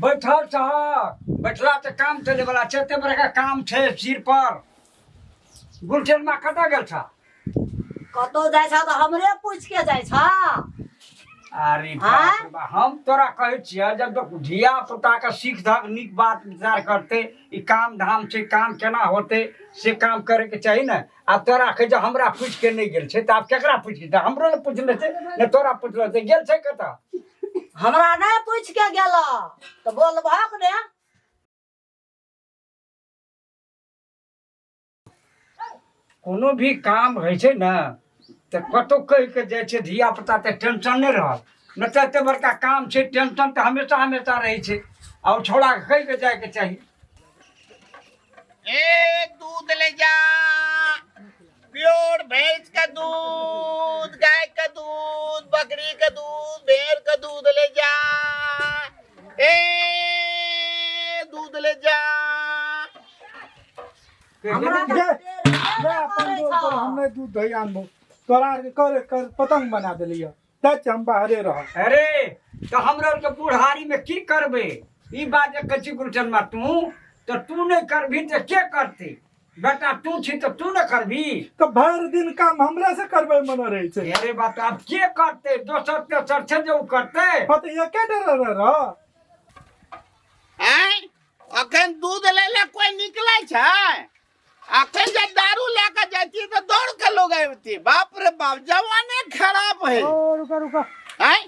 बैठल छह बैठला तऽ काम चले वाला छै एते बड़का काम छै सिर पर गुलटेन माँ कतऽ गेल छह कतौ जाइ छ तऽ हमरे पूछि के जाइ छ अरे बाप रे बाप, हम तोरा कहै छियै जब तक धिया पुता के सीख धक नीक बात विचार करते ई काम धाम छै काम केना होते से काम करे के चाही ने आब तोरा कहै छै हमरा पूछि के नहि गेल छै तऽ आब केकरा पूछि के हमरो ने पुछने छै ने तोरा पुछलो छै गेल छै कतऽ हमरा नहि पूछि के गेल तऽ बोलबहक ने कोनो भी काम होइ छै ने तऽ कतहु कहि कऽ जाइ छै धिया पुता तऽ टेंशन नहि रहल नहि तऽ एते बड़का काम छै टेंशन तऽ हमेशा हमेशा रहै छै आ ओ छौड़ाके कहि कऽ जायके चाही ए दूध ले जा प्योर भैंस का दूध गाय का दूध बकरी का दूध भेड़ का दूध ले जा ए दूध ले जा हमरा जे तऽ जे अपन बोल तोरा हम नहि दूध दही आनबो तोरा आरके करे कर पतंग बना देलियै जाइ छी हम बाहरे रहब अरे तऽ हमरा आरके बुढ़ारी में की करबै ई बात जे कहै छी गुलचनमा तू तऽ तू नहि करबही तऽ के करतै बेटा तू छी तऽ तू ने करबही तऽ भरि दिन काम हमरे से करबै मने रहै छै अरे बाप आब के करतै दोसर तेसर छै जे ओ करतै हँ तऽ एके डरे रह आँय अखन दूध लै लए कोई निकलै छै अखन जे दारू लए कऽ जाइतियै तऽ दौड़ के लोग अबितियै बाप रे बाप जमाने खराब है ओ रुका रुका आँय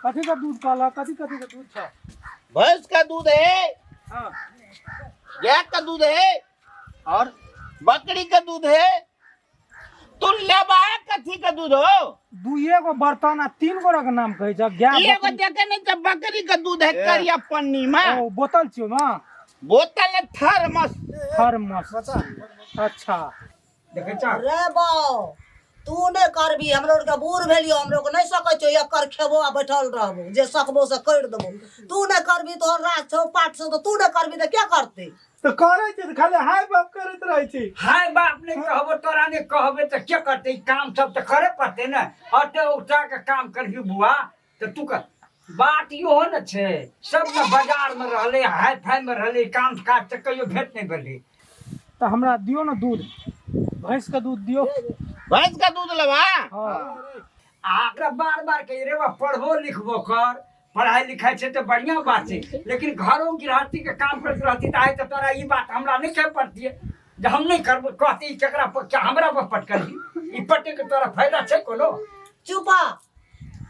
कथी का दूध कहला कथी कथी का दूध छ भैंस का दूध है हाँ गाय का दूध है और बकरी का दूध है तू लेबा कथी का दूध हो दुइए गो बर्तन आ तीन गोरा के नाम कहै छ गाय एगो बकरी। देखे नहीं तो बकरी का दूध है करिया पन्नी में ओ बोतल छियो ना बोतल है थर्मस थर्मस अच्छा देखै छ रे बौ तू नहि करबी हमरो आरके बूढ़ भेलियो हमरो के नहि सकै छौ एकर खेबो आ बैठल रहबो जे सकबो से करि देबो तू नहि करबी तोहर राज छौ पाठ छौ तऽ तू नहि करबी तऽ के करतै तऽ करै छी तऽ खाली हाय बाप करैत रहै छी हाय बाप नहि कहबो तोरा नहि कहबे तऽ के करतै ई काम सब तऽ करे पड़तै ने अटे उठा के काम करबी बुआ तऽ तू कर बात इहो ने छै सब ने बाजार में रहलै हाई फाई में रहलै काम काज तऽ कहियो भेट नहि भेलै तऽ हमरा दियौ ने दूध भैंस के दूध दियौ भैंस का दूध लेबा हाँ आ एकरा बार बार कही रे बा पढ़बो लिखबो कर पढ़ाई लिखाई छै तऽ बढ़िया बात छै लेकिन घरो गृहस्थी के काम करैत रहती तऽ आइ तऽ तोरा ई बात हमरा नहि कहे पड़तियै जे हम नहि करबो कहती ई केकरा पर क्या हमरा पर पटकलही ई पटके के तोरा फायदा छै कोनो चुप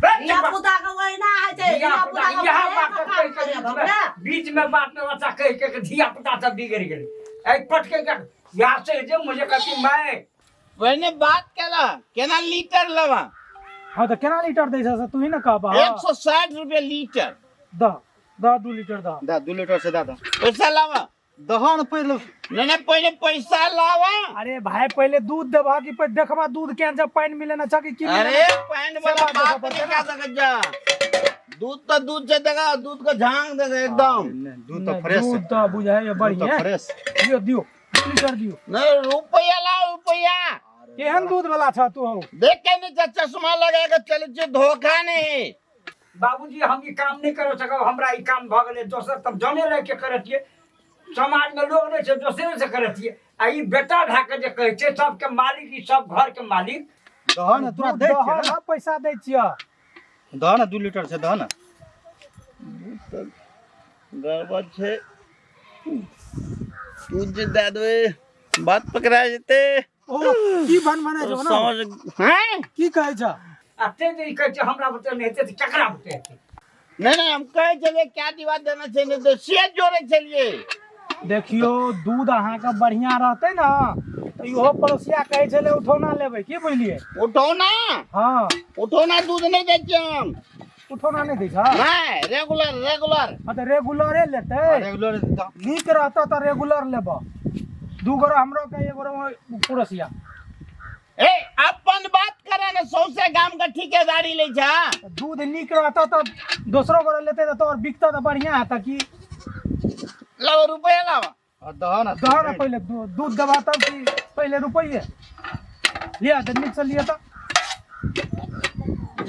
बे, धिया चुप। पुता के ओहिना होइ छै धिया धिया पुता पुता के इएह पढ़े बात के कहि काम के करे बीच भगने में बीच में बात में बच्चा कहि के धिया पुता सब बिगड़ गेलै एहि पटके के यहाँ से जे मुझे कहती मैं पहिने बात केला केना लीटर लेबा हाँ तऽ केना लीटर दै छ से तू ही ने कहबा 160 रुपये लीटर दह दह दू लीटर दह दा दू लीटर से दा दा पैसा लावा दहा न पहिले नहीं नहीं पहले पैसा लावा अरे भाई पहले दूध देबा कि पहिले देखबा दूध केहन छै पानि मिलेना छ कि की अरे मिलेना पानी से वाला बात देखऽ बात पड़तै नहीं ना। कह सके जा दूध तो दूध से देखा दूध का झांग देखा एकदम दूध तो नहीं, फ्रेश दूध तऽ बुझाइए दूध तो बढ़िया फ्रेश दियौ दियौ दू लीटर दियौ नहीं रुपया लाओ रुपया केहन दूध वाला छ तू हौ देख के नहीं जा, चश्मा लगा के चले जे धोखा नहीं बाबूजी हम ई काम नहि कर सकब हमरा ई काम भऽ गेलै दोसर तब जने लए के करतियै समाजमे लोग नहि छै दोसरे से करतियै आ ई बेटा भए के जे कहै छै सबके मालिक ई सब घरके मालिक दहा न तोरा दै दह छियै ना पैसा दै छियै ने दहा न दू लीटर से दहा न गड़बड़ छै दूध जे दए देबै बात पकड़ा जेतै ओ की बन बनै छौ ना समझ हैं की कहै छ आ ते जे ई कहै छै हमरा बुते नहि हेतै तऽ केकरा बुते हेतै नहीं नहीं हम कहे छलियै क्या दीवार देना छै नहीं तो से जोड़े छलियै देखियो दूध अहाँके बढ़िया रहतै ने तऽ इहो पड़ोसिया कहै छलै उठौना लेबै की बुझलियै उठौना हँ उठौना दूध नहि दै छियै हम उठौना नहि दै छ नहि रेगुलर रेगुलर हँ तऽ रेगुलरे लेतै रेगुलर नीक रहतौ तऽ रेगुलर लेबह दू गोरा हमरो के एगो पड़ोसिया ए अपन बात करे ने सौंसे गाम के ठिकेदारी लै छ दूध नीक रहतौ तऽ दोसरो गोरा लेतै तऽ तोहर बिकतौ तऽ बढ़िया हेतौ की लाओ रुपया लाओ दह ना दह ना पहिले दूध देबा तब की पहिले रुपैये लिअ तऽ नीकसँ लिअ तऽ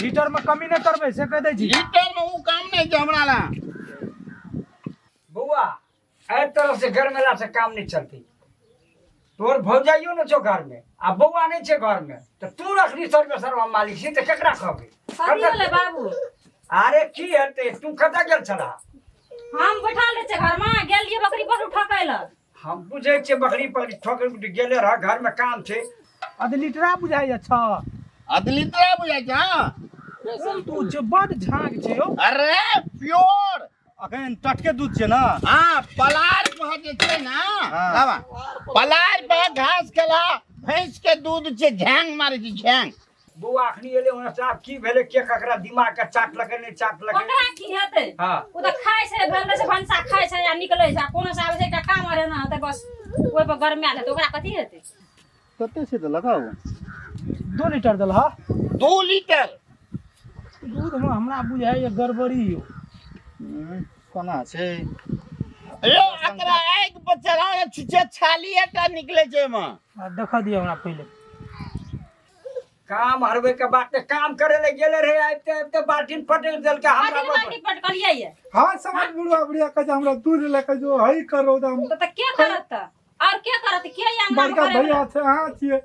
लीटरमे कमी नहि करबै से कहि दै छी लीटर में ऊ काम नहीं छै हमरा ला बौआ एहि तरह से गरमेला से काम नहीं चलती। तोर भौजाइयो ने छौ घर में आ बौआ नहीं छे घर में, तो तू रखनी सर्वे सर्वा मालिक छी तऽ केकरा कहबै? कथी होलै बाबू? अरे की हेतै, तू कतऽ गेल छलह? हम बैठल रहै छियै घरमा, गेल रहियै बकरी पकड़ू ठकै लए। हम बुझै छियै बकरी पकड़ी ठकै गेले रह, घर में काम छै। आध लीटरा बुझाइया छ। आध लीटरा बुझाइ छै। हाँ तू जे बड झाँक छै यौ। अरे प्योर अखन टटके दूध छै ना। हाँ पलार पर जे छै ना। हाँ। बाबा पलार पर घास खेला भैंस के दूध छै, झांग मारे छै झांग। बौआ अखनी एलै ओना साहब की भेलै, के ककरा दिमाग के चाटलकै नहि चाटलकै? ओकरा की हेतै? हाँ। ओ तऽ खाइ छै, भेल रहै छै भनसा खाइ छै आ निकलै छै, आ कोनो से आबै छै एकटा काम आर एना हेतै बस ओहि पर गरमायल हेतै, ओकरा कथी हेतै? कते छै तऽ लगाउ। 2 लीटर देलह? 2 लीटर दूध में हमरा बुझाइया गड़बड़ी यौ। कोना छै? यो एकरा आगि पर चढ़ाउ ने, छुछे छाली एकटा निकले छै एमे। आ देखऽ दिअ हमरा पहिले। काम हरबै के बात काम करे ले गेले रहे, आबिते आबिते बाल्टीन पटक देलकै हमरा। कथी बाल्टी पटकलियै ये? हाँ समझ बुढ़वा बुढ़िया कहै छै हमरा दूध लए के जो हई करो तऽ हम तऽ के करत तऽ? और के करत? के ई अंगना मे बड़का करे भैया छै, अहाँ छियै।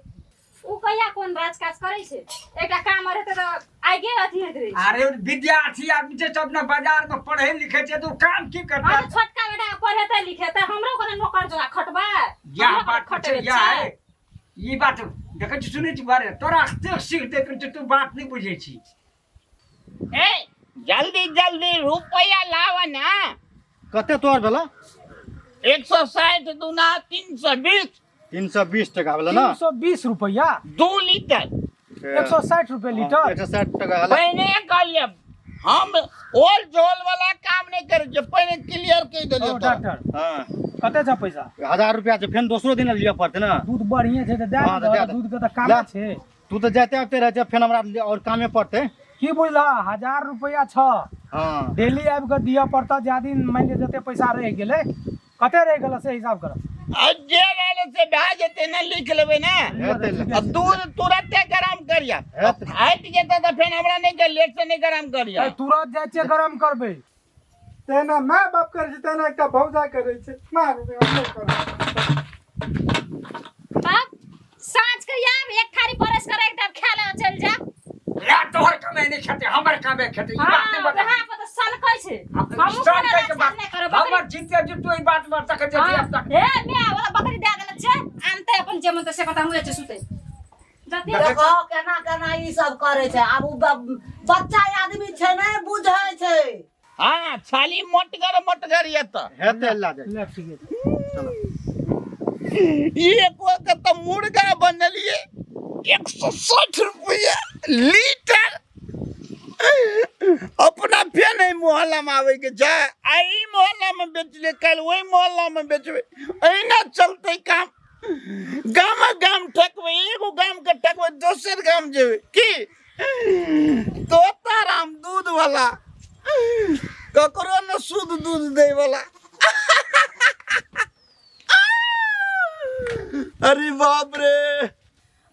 उ कहिया कोन राज काज करै छै? एकटा काम रहतै तऽ आगे अथी होइत रहै छै। अरे विद्यार्थी आदमी छै, सब ने बाजार में पढ़े लिखे छै, तो काम की करता? हाँ, छोटका बेटा पढ़ेतै लिखेतै, हमरो कोनो नौकर जोगा खटबै? यह हमरो बात कोनो छै, खटबै यह छै? है। ई बात देखै छी सुनै छी बारे तोरा एतेक सीख दैत रहै छै, तू बात नहि बुझै छी। ए जल्दी जल्दी रुपया लाव ना। कते तोहर भेला? 160 दूना 320। 320 टका भेला ना? 320 रुपया। 2 लीटर। 160 रुपये लीटर। 160 टका भेला। पहिने कहलिए हम ओल झोल वाला काम नहीं करे छियै, पहिने क्लियर कहि देलियै ओ तोरा। डॉक्टर। हाँ। कते छ पैसा? 1000 रुपया छै, फेन दोसरो दिन लिअ पड़तै ना। दूध बढ़िया छै तऽ दए हाँ, तऽ दे, दए दे। दूध के तऽ कामे ला। छै। तू तऽ जाइते आबिते रहै छै, फेन हमरा और कामे पड़तै। की बुझलह? 1000 रुपया छ। हाँ। डेली आबि कऽ दिअ पड़तऽ, जा दिन मानि लिअ जते पैसा रहि गेलै, कते रहि गेलै से हिसाब करऽ। आ जे रहलै से भए जेतै ने, लिख लेबै ने। हेतै ले। आ दूध तुरते गरम करिया, हेतै। फाटि जेतै तऽ फेन हमरा नहि कर, लेट से नहि गरम करिया। ए, तुरत जाइ छियै गरम करबै। तेना माय बाप करै छै तेना एकटा भौजा करै छै। मार दे, हम नहि करब। तब साँझ के आब एक थारी परस करे तब खाय ले चल जा। ला तोहर कमे नहीं खेते, हमर कमे खेते, ई बात नहीं हाँ, बता। वहाँ पर तऽ सनकै छै। हमहूँ सन कोनो के राज बात नहि करब, बकरी- हमर जीते जी तू ई बात पर तक जे हाँ, अब तक। हे माय, वाला बकरी दए देने छै, आनतै अपन जे मन तऽ से कहतै, हमहूँ जाइ छियै सुतै। जते देखो केना केना ई सब करै छै। आब उ बच्चा आदमी छै, नहि बुझै छै। हाँ छाली मोटगर मोटगर ये तऽ हेतै ला जाय। ले ठीक है। एक के तऽ मुर्गा बनेलिए 160 रुपया लीटर। अपना फेर एहि मोहल्ला में आबै के छै, आ ई मोहल्ला में बेचलिए, काल्हि ओहि मोहल्ला में बेचबै, एहिना चलतै काम। गाम गाम ठकबै, एगो गाम के ठकबै दोसर गाम जेबै की तोताराम दूध वाला ककरो न शुद्ध दूध दै वाला। अरे बाप रे।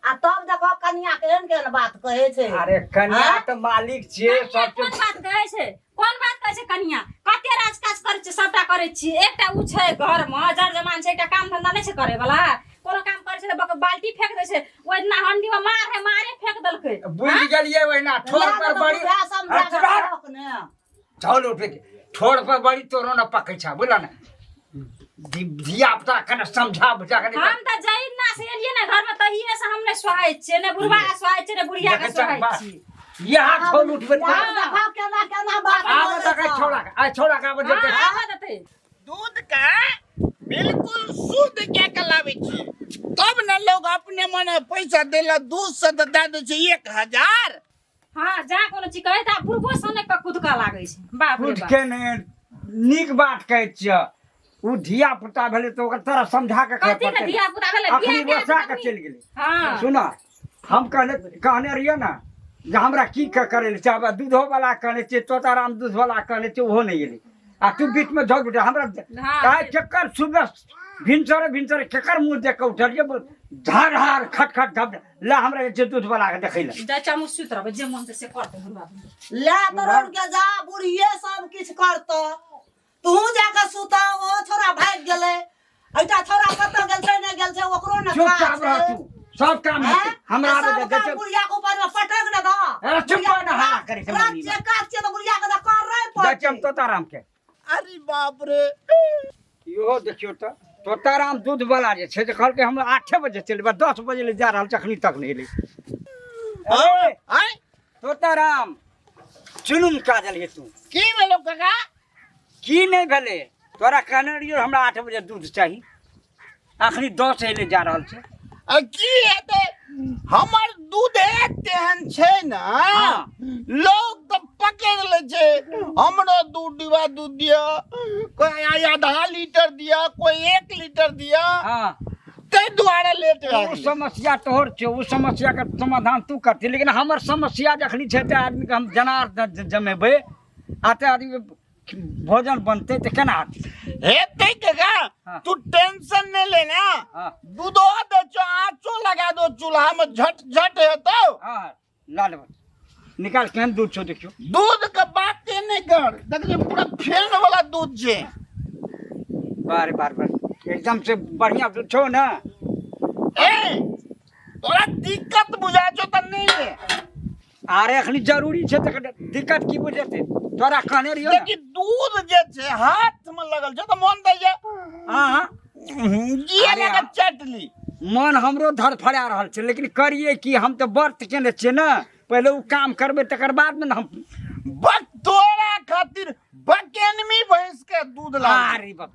आ तब देखो कनिया केहन केहन बात कहै छै। अरे कनिया हाँ? तऽ मालिक छियै कनिया सब। कोन बात कहै छै? कोन बात कहै छै कनिया? कते राज काज करै छै, सबटा करै छी। एकटा उ छै घर मे जर जमान छै, एकटा काम धंधा नहि छै करे वाला। कोनो काम करै छै तऽ बाल्टी फेंक दै छै, ओहि दिना हंडी मे मार है मारे फेंक देलकै। बुझि गेलियै ओहिना ठोर पर बड़ी बुझा समझा अरे कऽ चुप रह। कहक ने। झोल उठे के ठोर पर बड़ी तोरो न पकै छ, बुझल ने? धिया पुता कने समझा बुझा के हम तऽ जहि दिना से एलियै ने घर मे तहिए से हम नहि सोहाइ छियै, ने बुढ़बा के सोहाइ छियै, ने बुढ़िया के देखै छह सोहाइ बात। छियै। यहाँ ठोल उठबै आब देखो केना केना बात आब बोलै देखै छौ। छोड़ा के आ छोड़ा के आब हाँ, जेतै। आबऽ देतै। दूध का बिल्कुल शुद्ध के के लाबै छी तब ने लोग अपने मने पैसा देला। दूध से तऽ दए दै छै 1000। हाँ, जा कोनो चीज कहै तऽ बुढ़बो सने के कुदका लागै छै। बाप रे उठ बाप। के ने नीक बात कहै छियै, ओ धिया पुता भेलै तऽ ओकरा तोरा समझा के कहै कथी के पड़तै। धिया पुता भेलै? अखनी बियाह बसा कए के चलि गेलै। हाँ। सुन, हम कहने कहने रहियै ने जे हमरा की करै लए चाहबै, दूधो वाला कहने छियै, तोताराम दूध वाला कहने छियै, ओहो नहि एलै आ तू बीच में झोल उठे हमरा। हाँ। काहे केकर सुबह भिनसरे भिनसरे केकर मुँह देख के उठलियै, झाड़ हार खट खट धप ला हमरा जे छै दूध वाला के देखै लए। जाइ छी हमहूँ सुति रहबै, जे मन से करतै बुढ़बा। ले तोड़ के जा, बुढ़िए सब किछु करतौ। तू जाके सुता ओ छोरा भागि गेलै एकटा छोरा कतऽ गेल छै नहि गेल छै ओकरो ने चुपचाप काज रह छै। तू सब काम हैं? हेतै हमरा आ आबे सब दे काम देखियौ। बुढ़िया के ऊपर में पटक ने दह अरे चुप बुढ़िया रह ना, हल्ला करै छै रात मम्मी। जे काज छै तऽ बुढ़िया के तऽ करहे देखियौ हम पड़तै तोताराम के अरे बाप रे इहो देखियौ तऽ तोताराम दूध वाला जे छै से कहलकै हम 8 बजे चलि एबै 10 बजे ले जा रहल छै अखनी तक नहि एलै अरे आय तोताराम चुनुम काजल हे तू की भेलो काका की नहि भेलै तोरा कहने रहियो हमरा 8 बजे दूध चाही अखनी 10 एलै जा रहल छै आ की हेतै हमर दूध तेहन छै ने लोग तऽ पकड़ि लै छै हमरो दू डिब्बा दूध दिअ कोई आधा लीटर दिअ कोई 1 लीटर दिअ हाँ ताहि दुआरे लेट भए ओ गेलै समस्या तोहर छौ ओ समस्या के समाधान तू करती लेकिन हमर समस्या जखनी छै तऽ आदमीके हम जनार जमेबै आ तऽ आदमी भोजन बनतै तऽ केना हेतै हेतै काका हाँ। तू टेंशन नहीं लेना हाँ। दूधो दे छो आँचो लगा दो चूल्हा में झट झट हेतौ हाँ ला लेबै निकाल केहन दूध छौ देखियौ दूध के बात नहीं कर देखिए पूरा फेन वाला दूध छे बार बार बार एकदम से बढ़िया दूध छौ ना ए तोरा दिक्कत बुझा छौ त नहीं ले आरे अखनी जरूरी छै तऽ दिक्कत की बुझेतै तोरा कहने रहियो ने देखी दूध जे छै हाथ में लगल छै त मन दै छै हाँ हाँ ये अरे लगा हाँ। चटली मन हमरो धड़फड़ा रहल छै लेकिन करिए की हम तऽ व्रत केने छियै ने पहिले ओ काम करबै तकर बादमे ने हम बक तोरा खातिर बकेनमी भैंस के दूध ला अरे बाप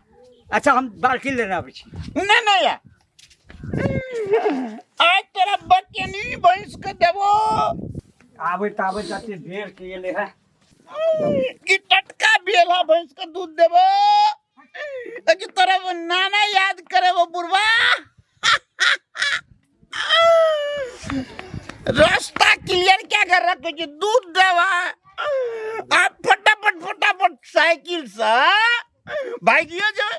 अच्छा हम बाल्टी लेने आबै छी नहीं नहीं यार आज तोरा बकेनी भैंस के देबो आबैत आबैत जते देर के एलै है कि टटका बेला भैंस के दूध देबो कि तोरा वो नाना याद करे वो बुढ़वा रास्ता क्लियर क्या कर रखो कि दूध देवा आप फटाफट फटाफट साइकिल से भागियो जो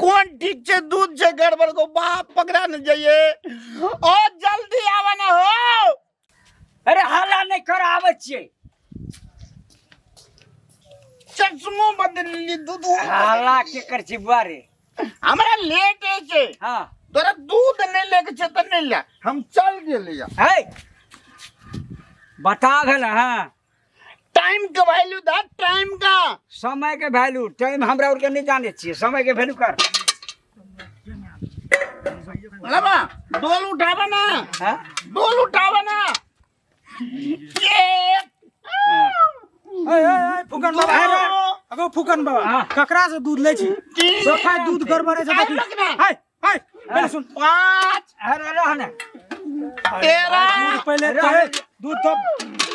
कोन ठीक छै दूध छै गड़बड़ को बाप पकड़ा न जाइए ओ जल्दी आवा ना हो अरे हल्ला नहि कर आबै छियै चश्मो बदल ली दूध हल्ला के कर छी बुआ रे हमरा लेट है छै हाँ तोरा दूध नहीं लेके छै तऽ नहीं ले हम चल गेलियै है बता भेल हाँ टाइम के वैल्यू दा टाइम का समय के वैल्यू टाइम हमरा और के नहीं जाने छियै समय के वैल्यू कर लबा डोल उठावा ना हाँ डोल उठावा ना ये ए, ए, ए, फुकन बाबा अगो फुकन बाबा हाँ। ककरा से दूध लै छी तीन सफाई दूध गड़बड़े छै देखी आइ रुक ना। हाय हाय पहिले सुन 5 अरे रह ने 13 दूध पहिले रह। दूध तो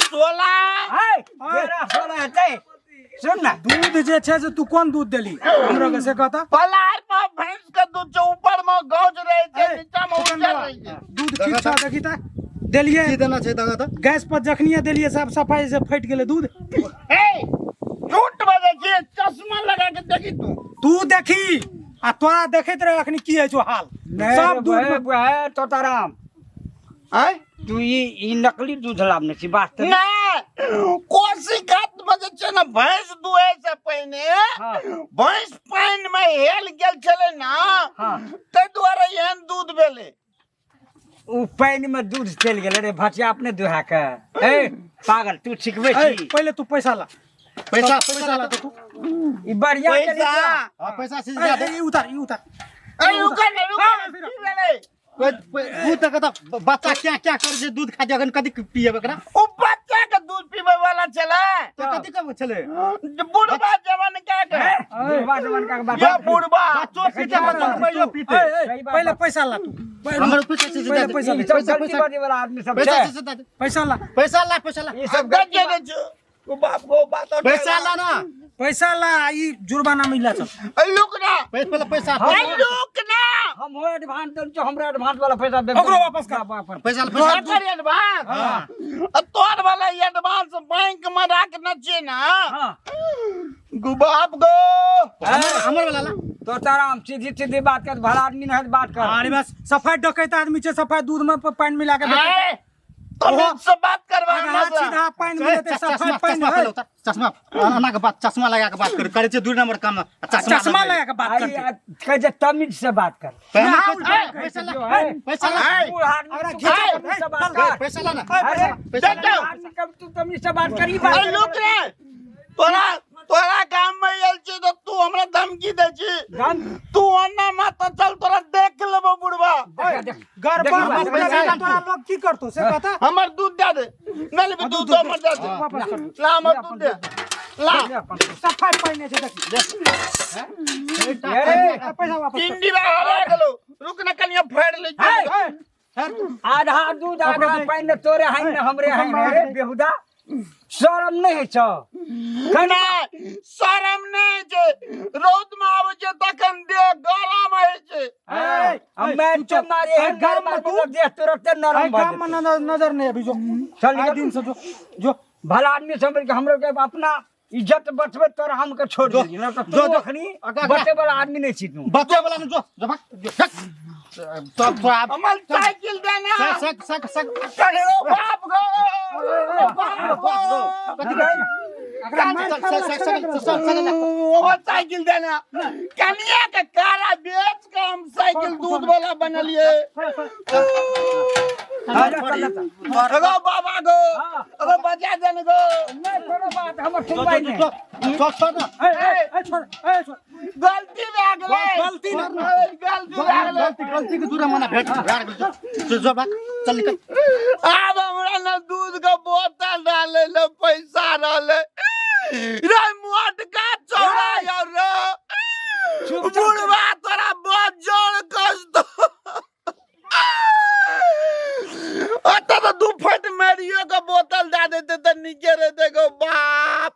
16 हाय 13 16 हेतै सुन ना दूध जे छै से तू कोन दूध देली हमरो के से कहता पलार पर भैंस के दूध छै ऊपर में गौज रहे छै नीचा में फुकन उजर बाबा, रहे छै दूध ठीक छौ देखी तऽ देलियै की देना छै दगा तऽ गैस पर जखनिये देलियै सब सफाई से फटि गेलै दूध ए झूठ बजै छै चश्मा लगा के देखी तू तू देखी आ तोरा देखैत रहे अखनी की होइ छौ हाल सब दूध में है तोताराम आय तू ई ई नकली दूध लाबने छी वास्तव नहि कोसी कात में जे छै ने भैंस दुहे से पहिने हाँ। भैंस पानि में हेल गेल छलै ने हाँ। ताहि दुआरे एहन दूध भेलै उ पानि में दूध चलि गेलै रे भचिया अपने दुहा के ए पागल तू सिखबै ए, छी पहिले तू पैसा ला पैसा पैसा ला तो तू ई बढ़िया के पैसा हाँ पैसा से ए, दे ए, ई उतार ई उतार ए रुका ने रुका ने, की भेलै दूध तक तऽ बच्चा क्या क्या कर जे दूध खा जखन कथी पियब एकरा ओ बच्चा के दूध पीबै वाला छलै तऽ कथी कब छलै बुढ़बा जवान क्या के बुढ़बा जवान का बात या बुढ़बा बच्चो पीते बच्चो के पैसो पीते ए, ए, सही बात पहिले बा। पैसा ला तू हमर पैसा से पहिले दे दे। पैसा ई ले सब पैसा गलती पैसा बाजी वाला आदमी सब पैसा छै से दे दे। पैसा ला पैसा ला पैसा ला ई सब सब गजे ने छौ ओ बाप गो बात पैसा ला ना पैसा ला ई जुर्माना मिला चल ए लुक ना पैसा पहिले पैसा ए लुक ना हम हो एडवांस देल छौ हमरा एडवांस वाला पैसा दे ओकरो वापस कर। वापस पैसा ला पैसा तोहर एडवांस आ तोहर वाला एडवांस बैंक में राखने छियै ना हां गो बाप गो हमर हमर वाला ला तो ताराम सीधी सीधी बात कर भला आदमी नहीं बात कर अरे बस सफाई डकैत आदमी छै सफाई दूध में पानि मिला के ए, तमीज से बात करबा आधा हमरा से। सीधा पानि मिलतै चश्मा सफाइ पानि चश्मा है पहिले उतार, चश्मा एना के बात चश्मा लगा के बात कर करे छै दू नंबर काम आ चश्मा चश्मा लगा के बात आई करतै आ, कहै छै तमीज से बात कर पैसा पैसा ला पैसा ला आइ, बूढ़ आदमी अरे तू घिचा तमीज से बात कर पैसा ला ना अरे पैसा ला देखो। आदमी कब तू तमीज से बात करी बात अरे रुक रे तोरा तोरा गाम में आयल छी तऽ तू हमरा धमकी दै छी गाम तू ओना मत चल तोरा देख लेबो बुढ़वा देख देख गड़बड़ देखी दूध पैसा देबै ला तऽ तोरा लोग की करतौ से बता हमर दूध दे दे नहीं लेबे दूध हमर दे दे वापस कर ला हमर दूध दे ला सफाइ पानि नहि छै देखी अरे पैसा वापस कर तीन डिब्बा हरा गेलो रुक ना कनिया फाड़ ले छी आधा दूध आधा पानि तोरे हाइन ने हमरे हाइन रे बेहुदा शरम नहि होइ छौ नहि शरम नहि छै रौद में आबै छै तखन देह गरम होइ छै आ मैं तो मारे एहन गाम गाम में में तू- देह तुरते आइ नरम भऽ गाम में जेतौ। नजर नहि अभी जो चल आइ दिन से जो जो भला आदमी समझ के हमरो के अपना इज्जत बचबे तोरा हम के छोड़ देली ना तो जो, तू जो। अखनी अगा- बचे वाला आदमी नहीं छी तू बच्चे वाला ने जो जो भाग जो हट। सब थोड़ा हमर साइकिल देना सक सक सक ककरो बाप गो बाप गो कथी एकरा मारि चल खावला सक छेबे सक करतौ। चल चल हमर साइकिल देना कनिया के कारा बेच के हम साइकिल दूध वाला बनलिए अगो बाबा गो अगो बजा देन गो नहीं कोनो बात हमर सुनवाई नहीं चल चल ना ए, ए, ए, छोड़ ए, छोड़ गलती भए गेलै गलती ना। गलती भए गेलै गलती गलती के दूर मना भेट भेट गेल जो जो भाग चल निकल आब हमरा ने दूध के बोतल रहलै ने पैसा रहलै रे मोटका चौड़ा यौ रे बुढ़वा तोरा बहुत जोर कसतो ओतऽ तऽ दू फट मारियो के बोतल दए देतै तऽ नीके रहतै गो बाप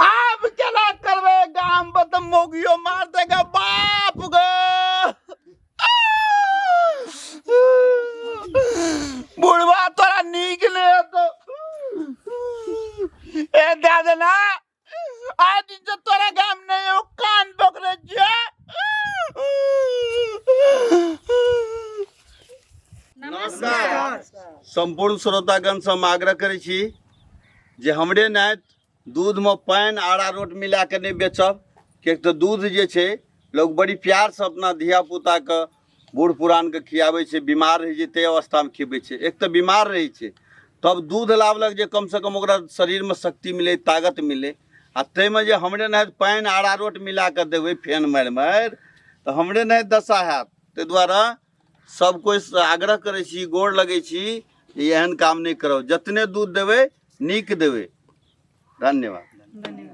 आब केना करबै गाम पर तऽ मौगियो मारतै गे बाप गो बुढ़वा तोरा नीक नहि हेतौ ए दए देना आज जे तोरा गाम नहि हो कान पकड़े छियै नमस्कार सम्पूर्ण श्रोतागणसँ हम आग्रह करै छी जे हमरे नाति दूधमे पानि अरारोट मिला कऽ नहि बेचब किएक तऽ दूध जे छै लोक बड़ी प्यारसँ अपना धियापुताके बूढ़ पुरानके खियाबै छै बीमार रहै छै ताहि अवस्थामे खिबै छै एक तऽ बीमार रहै छै तब दूध लाबलक जे कमसँ कम ओकरा शरीरमे शक्ति मिलै ताकत मिलै आ ताहिमे जे हमरे नाति पानि अरारोट मिला कऽ देबै फेन मारि मारि तऽ हमरे नाति दशा हैत ताहि दुआरे सब कोइसँ आग्रह करै छी गोर लगै छी जे एहन काम नहि करब जतने दूध देबै नीक देबै धन्यवाद धन्यवाद।